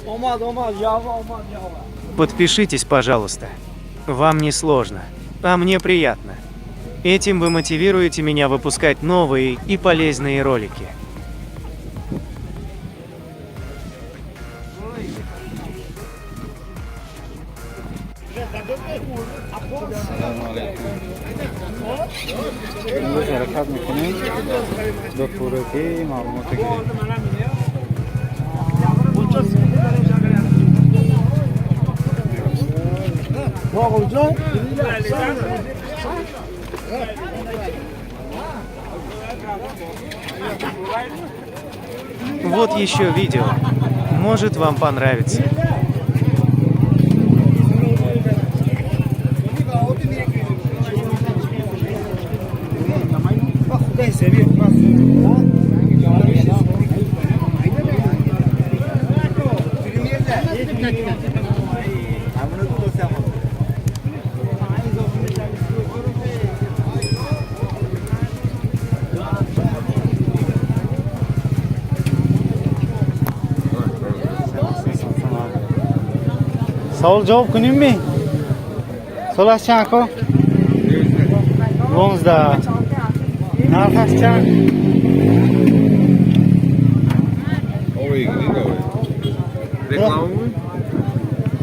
Омад, омад, ява, омад, ява. Подпишитесь, пожалуйста. Вам не сложно, а мне приятно. Этим вы мотивируете меня выпускать новые и полезные ролики. Салому алайкум. Имрӯз ҳаракат мекунем ба пуррагӣ маълумота гирем. Боғулҷон. Вот еще видео. Может, вам понравится. Савол ҷавоб кунем ми? Солаш чанд, ако? 19. Нархаш чанд? Reklama mı?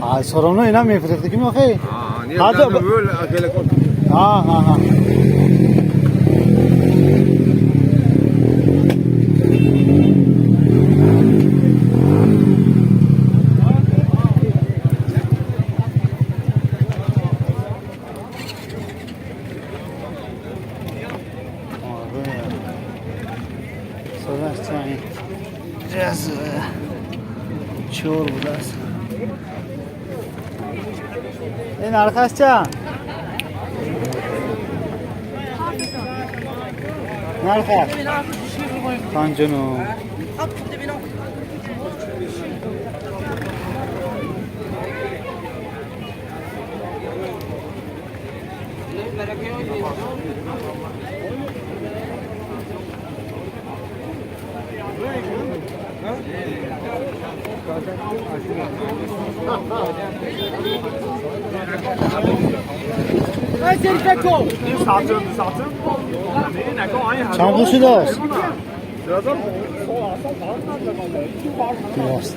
Ай, соромно ина мефурӯхтагим охи. Aa, niye? Hadi. Zaten böyle telefon. Ha ha ha. Солаш чанд? Чор будааст. Ин нархаш чанд? Нархаш? 59. Чанд пул шудааст? Рост.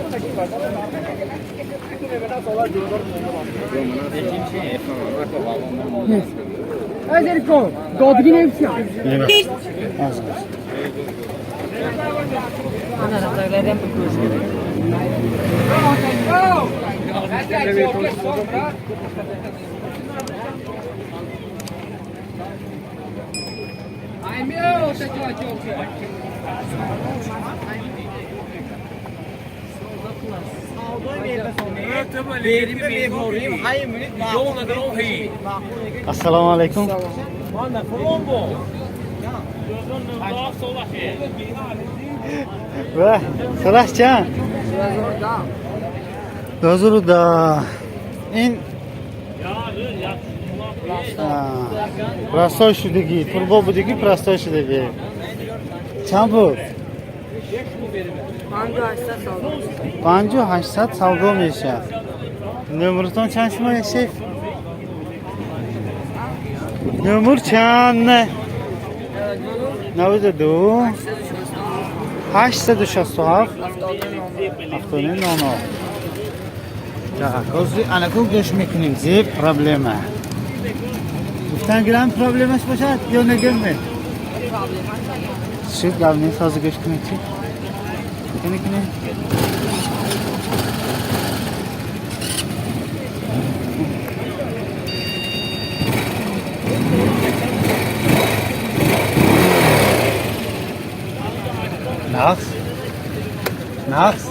Аз аз. Ассалому алайкум. Ва, солаш чанд? 2010. Ин простой шудагӣ, турбо будагӣ, простой шудагӣ. Чанд буд? 5800 савдо мешавад. Номертон чанд шумо, шеф? Номер чанд? 92 867 79 00. Так, ҳозир анаку гӯш мекунем, зе проблема. Гуфтан гирам, проблемаш бошад ё нагирме? Шуд, гап нест, ҳозир гӯш кунем чи? Кунӣ кунем. Нақс? Нақс?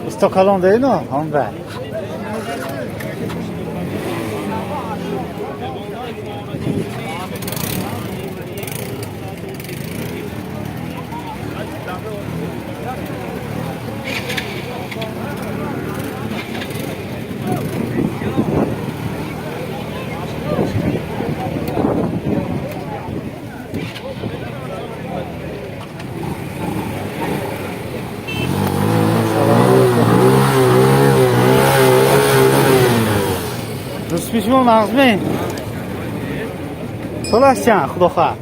Усто калон деино? Ҳон бай. Исми шумо Нағзме? Солаш чанд, худо хоҳад?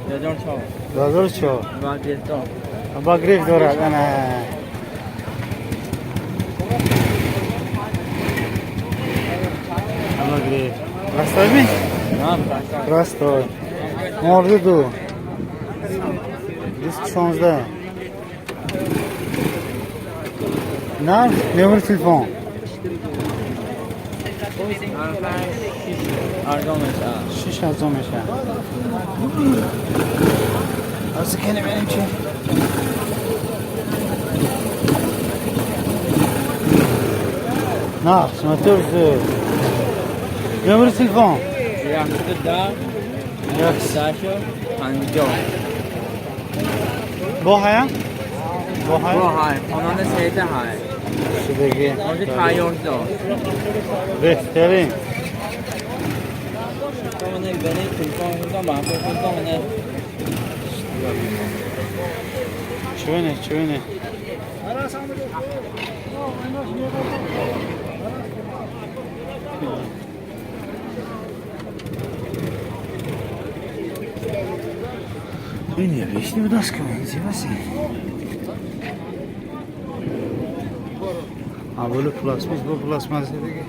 2004. 2004. Ба гриф дорад, ана. Ба гриф. Простой ми? Простой. Морди ду. Диск 16. Нарх, номер телефон. 6 арзон мешавад. Аз кани бинем чи? Нарх, мотор зӯр. Номер телефон. 110 50. Бо ҳая? Бо ҳая? Бо ҳай, хонанда сета ҳай. Шудагӣ. Ҳозир тайёр дор. Беҳтарин. Чӯне, чӯне. Ин вишни будаска, зебаси. Аввали пластмасс бо пластмасс дига.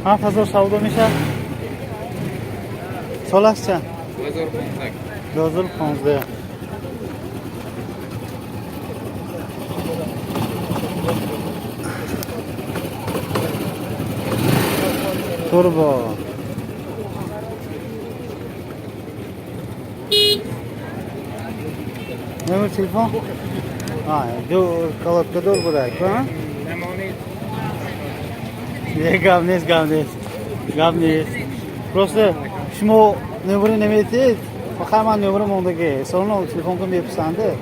7000 савдо мешавад. Солаш чанд? 2015. Турбо. Номер телефон? А, ду колодка дур буда, а? Не, гап нест, гап нест. Гап нест. Просто шумо номери наметиҳед, фақат ман номери мондагӣ. Солно телефон кун мепурсанде.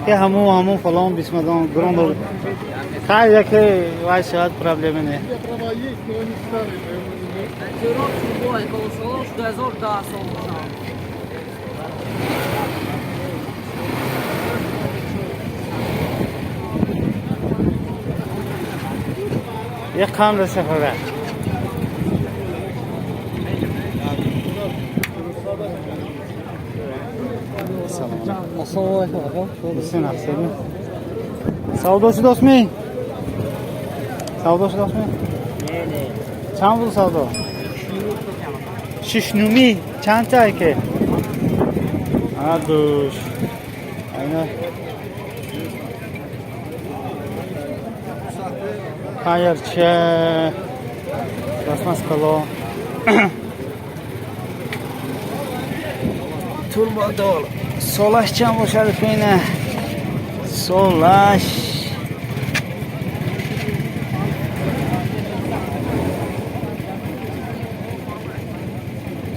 Ки ҳамун фалон бисмадон грон дор. Хай яке вай шавад проблема не. Як қам сафара. Assalomu alaykum. Sen axsami? Savdosi dostmi? Savdosi dostmi? Не, не. Чанд пул савдо? Шишнуми чанд та ке? Адуш. Айна. Хайрча. Пластмасс кало. Турбодор. Солаш чанд бошад фина? Солаш.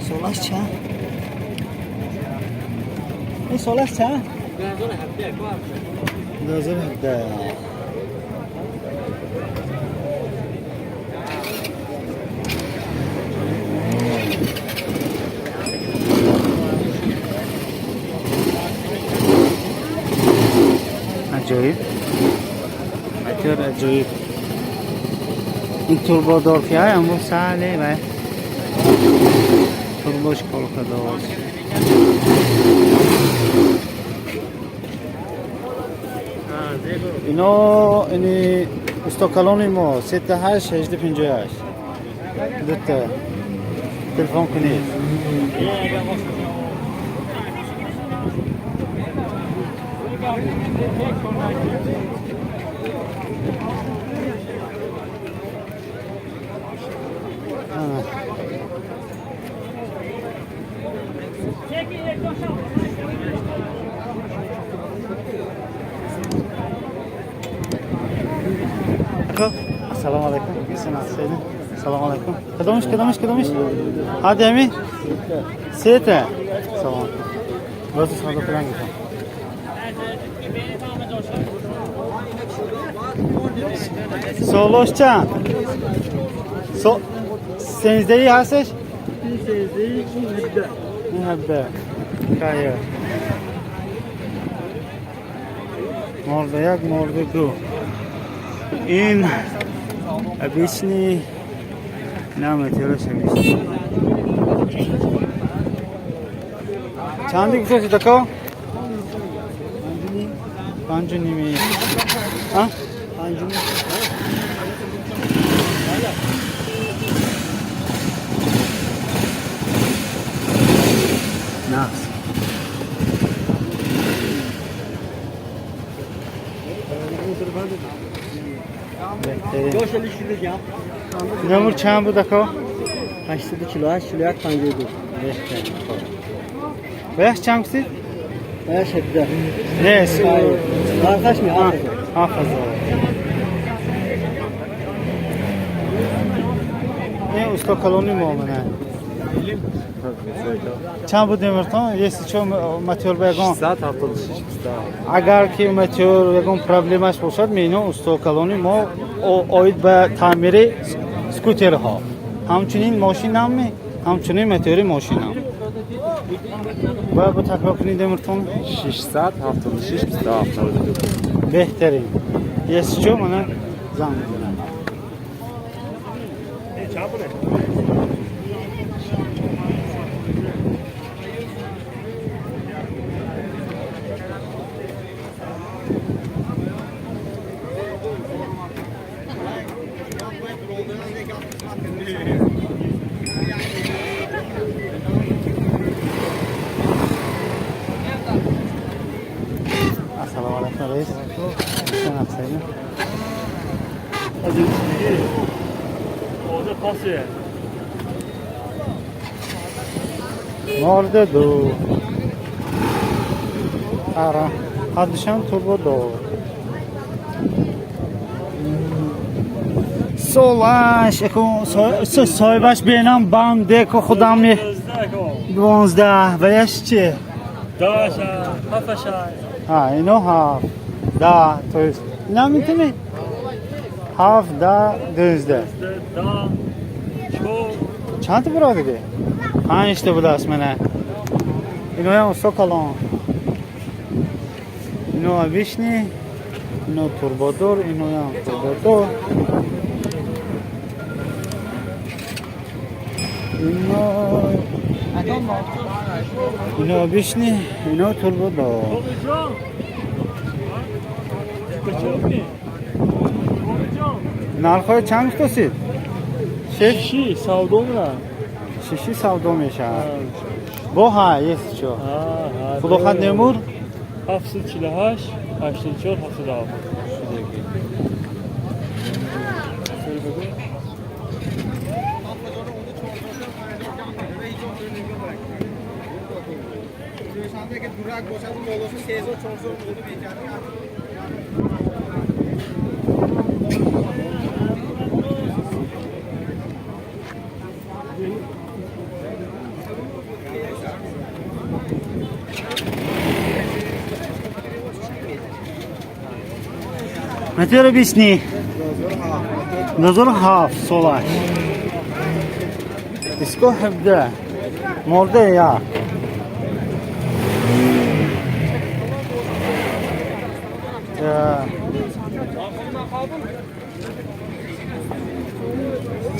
Солаш чанд? Ин солаш чанд? 2017. Аҷоиб. Мотор аҷоиб. Ин турбодор ки ай аммо сале вай. Турбош колкадор. Ино ини устокалони мо 38 18 58. Дута. Телефон кунед. Assalomu alaykum. Assalomu alaykum. Кадомиш, кадомиш, кадомиш? Ҳа, деми? Сета. Салом алайкум. Боз савдо кунам. Солош чанд? Сенздаи ҳастеш? Ин 17. Кая. Морда як, морда ду. Ин обычный, на мотораш обычный. Чанди гуфтаси тако? Панҷу ними. А? Панҷу ним. Нақс. Номер чанд буд ака? 848 41 52. Беҳтарин. Беҳ чанд гуфтед? Беҳ 17. Не, Нархаш ми 7000. 7000. Ин усто калони муомина. Чанд буд номертон? Если чо мотор ба ягон 676 агар ки мотор ягон проблемаш бошад, мено усто калони мо оид ба таъмири скутерҳо. Ҳамчунин мошинам, ҳамчунин мотори мошинам. Бояд бо такрор кунед номертон? 676 27 92. Беҳтарин. Если чо мана занг мезанам. Ассалому алайкум, раис. Sen Морда ду. Ара. Ҳаддишам турбо ду. Солаш, эко соҳибаш бенам банде ко худам ми 12 ваяш чи? Ҳа, ино ҳафт, да, то есть ина метуни? Ҳафт, да, 12. Чанд та буродаги? Панҷта будааст мана. Иноям усто калон. Ино обычный, ино турбодор, иноям турбодор. Ино обычный, ино турбодор. Нархҳои чанд гуфтосид? Шиши савдо мера. Шиши савдо мешавад. Бо ҳа, есть чо. Худохат немур? 748 84 77. Мотор объясни. 2007 солаш. Диско 17. Морда як.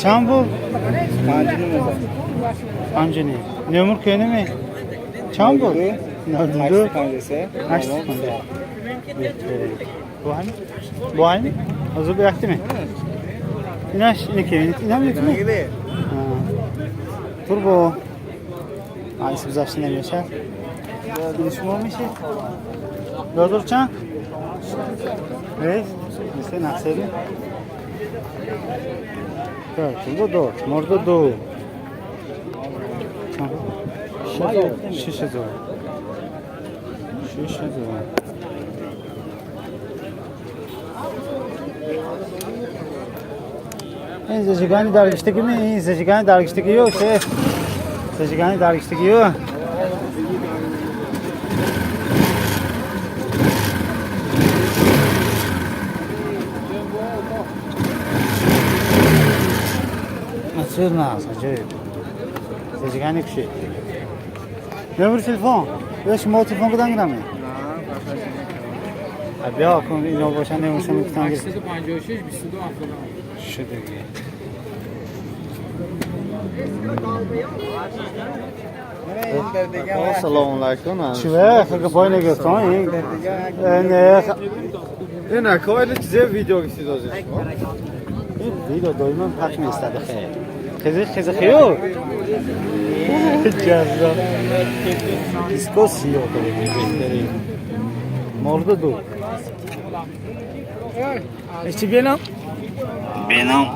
Чанд буд? Панҷу ним. Номер кӯнами? Чанд буд? 92 53. 853. Бо ҳамин? Бо ҳамин? Ҳозир бо яктими? Инаш иники, инам якими? Турбо. Ай, гузашта намешад. Ин шумо мешед? Додор чанд? Рейс? Мисли нақсари? Так, турбо ду, морда ду. 6000. 6000. Ин зажигани даргиштагӣ ми? Ин зажигани даргиштагию, шеф. Зажигани даргиштагию. Масир нас, аҷоиб. Зажигани кушед. Номер телефон. Ё шумо телефон кудан гираме? Бیا کن اینا باشن نمیشن میتونن. 856 22 77 شده دیگه. سلام علیکم. چیه؟ خیلی پای نگرفتم این. این اکایل چیزه ویدیو کسی دازش. این ویدیو دائما پخش میستده خیلی. خیلی خیلی خیلی. جذاب. دیسکو سیو بهترین. مرد دو. چی بینم؟ بینم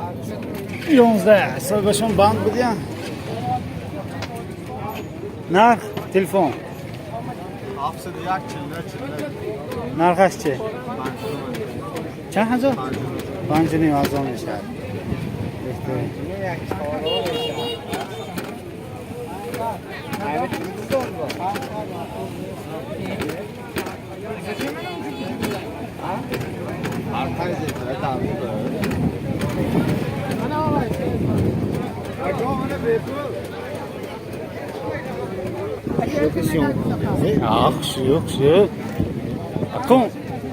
11 حسابشون بند بودیم. نرخ تلفن 701 49 نرخش چه؟ چند هزار؟ 5.5 هزار میشه. بهترین. Хуш хуш. Акун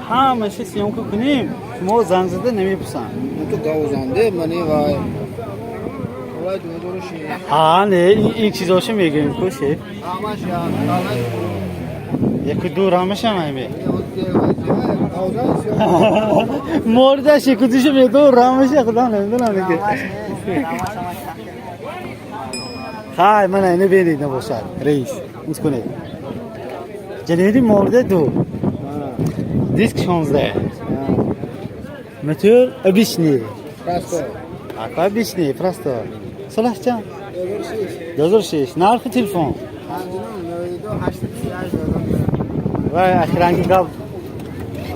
ҳамаша съёмка кунем, шумо занг зада намепурсам. Ту гавзанде мани вай. Вай 2006. Ҳа, не, ин чизоша мегӯем ку шеф. Ҳамаш я, Яку ду рамашам ҳаме. Мордаш яку душа меду рамаша худам намедонам диге. Хай, мана ина бинед набошад, раис. Ин кунед. Ҷаниди морда ду. Диск 16. Мотор обычный. Просто. Ака обычный, просто. Солаш чанд? 2006. Нархи телефон? 59 92 838. Вай, охиранги гап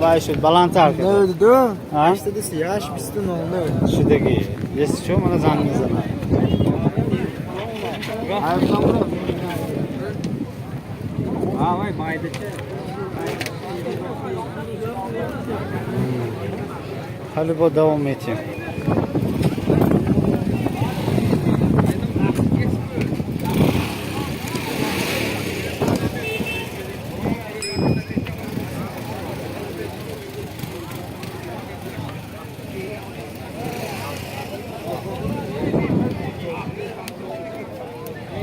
вай шуд, баландтар кард. 92 А? 838 20 00. Шудагӣ. Если чё, мана занг мезанам. Вай майдача. Ҳали бо давом метиҳем.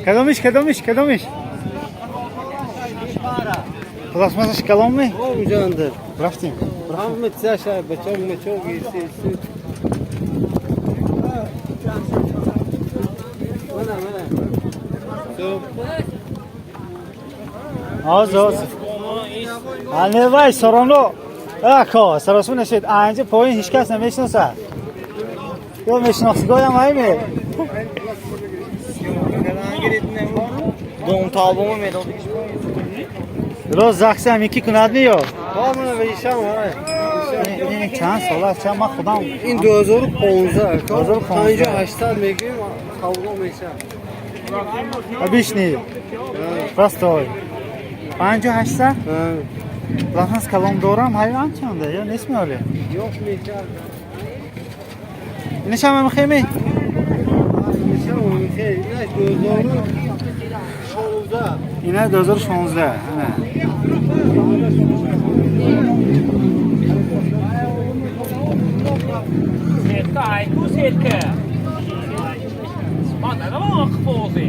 Кадомиш, кадомиш, кадомиш? Пластмассаш калон ми? Ҷандир. Рафтем. Ҳама чизаша бачок мачок иси. Мана мана. Оз оз. Ане вай сороно. Ако, саросу нашед. Анҷа поин ҳеч кас намешиносад. Ё мешиносигоям ҳайме. Дом талбомо медод. Роз закси ҳам ики кунад ми ё? Ҳамана вишам ҳай. Ин чанд сол аст? Чанд ман худам Ин 2015. 2015. 5800 мегӯем, савдо мешавад. Обычный. Простой. 5800? Пластмасс калон дорам, ҳай анчанда ё нест меоле? Yo'q мешавад. Инашам ҳам хеми? Мешавад, хел. Инаш 2016. Ина 2016. Ана. Сетка, айку сетка. Ман надавам қифози.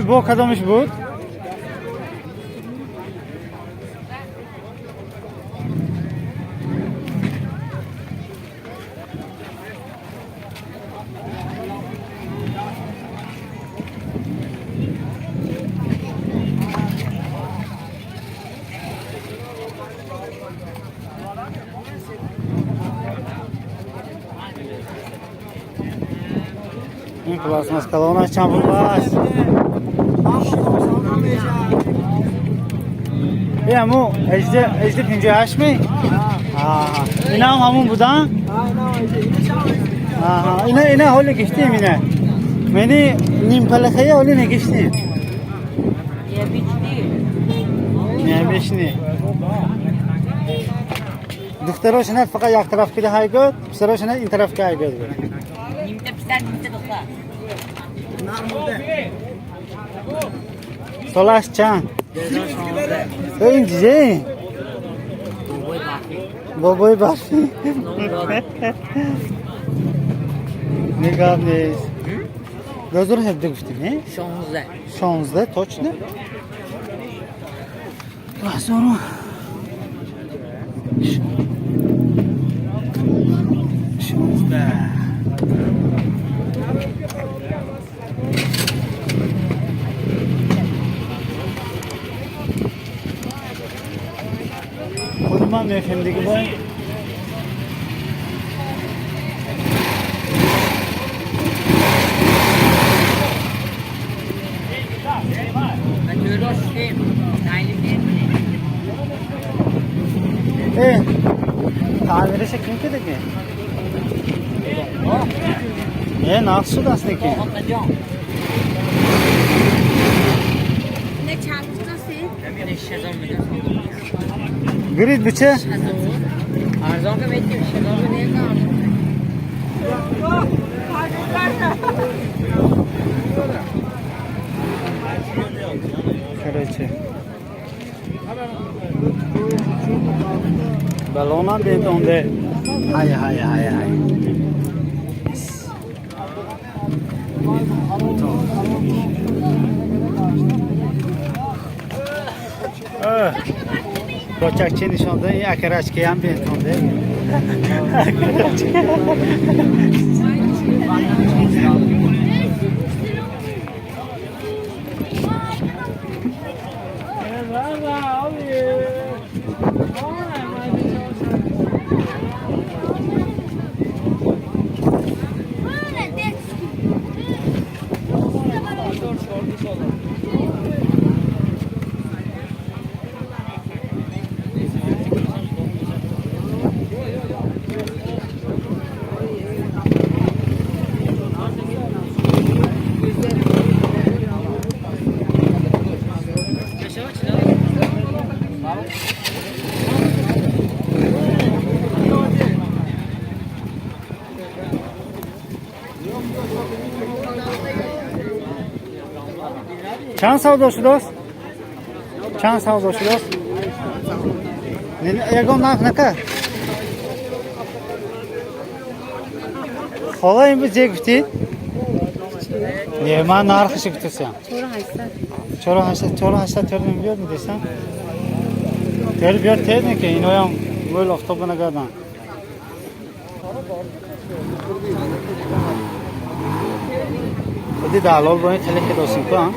Бо кадомиш буд? Ин пластмасс калонаш чанд пул аст? Э, аму 18 58 ми? Ина ҳам ҳамун будан? Ина ина ҳоле гиштем ина. Мени нимпалахая ҳоле нагиштем. Необычный. Духтарошина фақат як тараф кида ҳайгод, писарошина ин тараф ки ҳайгод. Нимта писар, нимта духтар. Солаш чанд? Ин ҷизе? Бобои барфӣ. Не гап нест. 2017 гуфтем, не? 16. 16 точно? 2000 16. Худман мефем дига бой. Таъмираша ким кидаги? Нақс шудааст неки. Гирид бича? Арзон ка метим, 6000 не. Короче. Балонам бетонде. Ҳай ҳай ҳай ҳай. Рочакчи нишонда, ин акарачкиам бетонде. Акарачки. Чанд савдо шудааст? Чанд савдо шудааст? Ягон нарх накард? Хола имрӯз зе гуфтед? Не, ман нархашо гуфтасам. 4800 4800 тёр мебиёд медесам? Тёр биёд тед не ки иноям мӯл офтоба нагарданд. Худи далол бо ин хеле хедосим ку, а?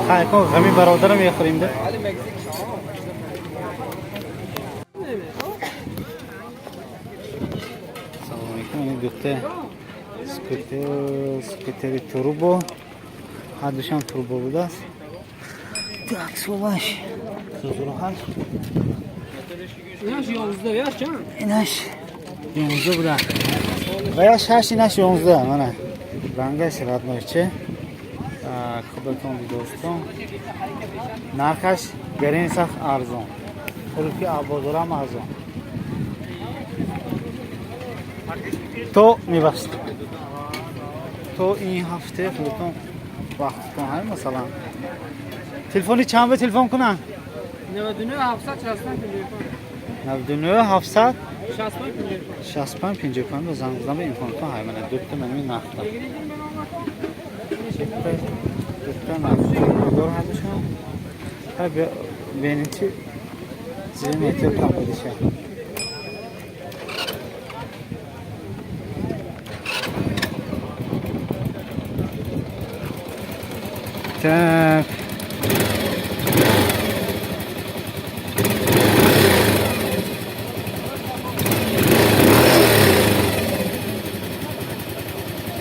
Хай кун ғами бародарам мехӯрим да. Салом алейкум, ин духта скутер, скутери турбо. Ҳардушам турбо будааст. Так, солаш. 2008. Инаш 11 яш чанд? Инаш 11 буда. Ва яш 8, инаш 11, мана. Рангаш роднойче. Худатон дӯстон. Нархаш гарин сахт арзон. Хулки бозорам арзон. То мебахшед. То ин ҳафте худатон вақтатон ҳай масалан. Телефони чанд ба телефон кунам? 99 765 99 700 65 65 55 ба занг зада имконтон ҳай мана дутта манами нархта. Дутта нарх. Дор ҳардушам. Ҳай бенин чи зе метр қапидиша. Так.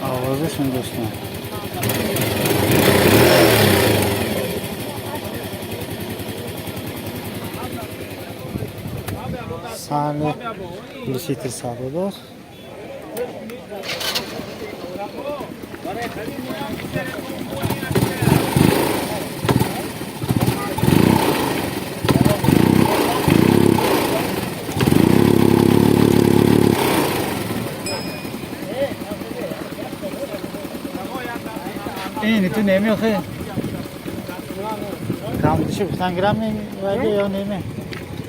Овозашон дӯстон. Сани литр садо дор. Ин ту немиохе? Камбудиши гуфтан гирам ё неме?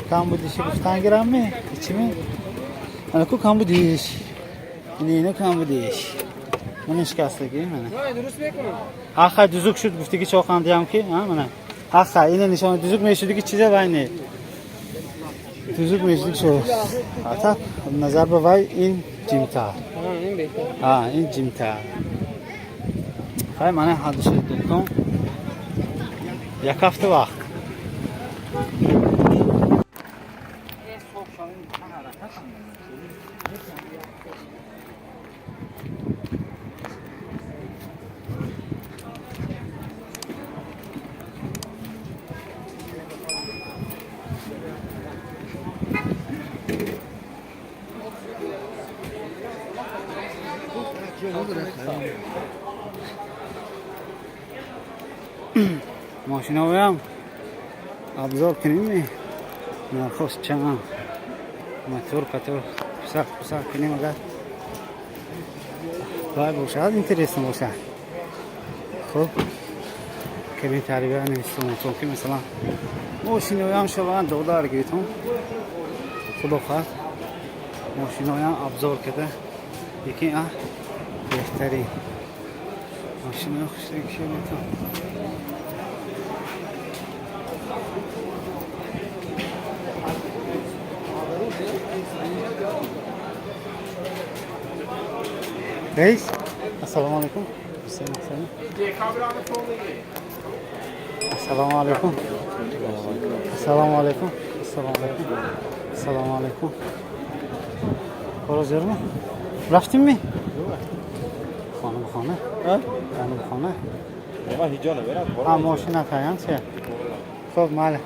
Камбудиши гуфтан гирам ме? Чими? Ана ку камбудиш. Ина камбудиш. Мана шикастаги мана. Аха дузук шуд гуфтиги чоқандиям ки, а мана. Аха ина нишон дузук мешудиги чизе вай не. Дузук мешудиги шуд. Ата назар ба вай ин ҷимтар. А ин ҷимтар. Хай мана ҳадиши дукон. Як ҳафта вақт. Мошинаоям обзор кунем, нархош чанд, мотор катор писак писак кунем, агар вай бошад, интересно бошад. Хуб, комментария нависем, ки масалан мошинаоям шаванд додар гиритон, худо хоҳад мошинаоям обзор карда, лекин беҳтарин мошинао хушрагиша метон. Reis, assalomu alaykum. Assalomu alaykum. Assalomu alaykum. Assalomu alaykum. Assalomu alaykum. Kora zo'rmi? Raftingmi? Xona bu xona. Ha? Xona bu xona. Nima hijoni beradi? Ha, mashina tayanchi. Xo'p, mayli.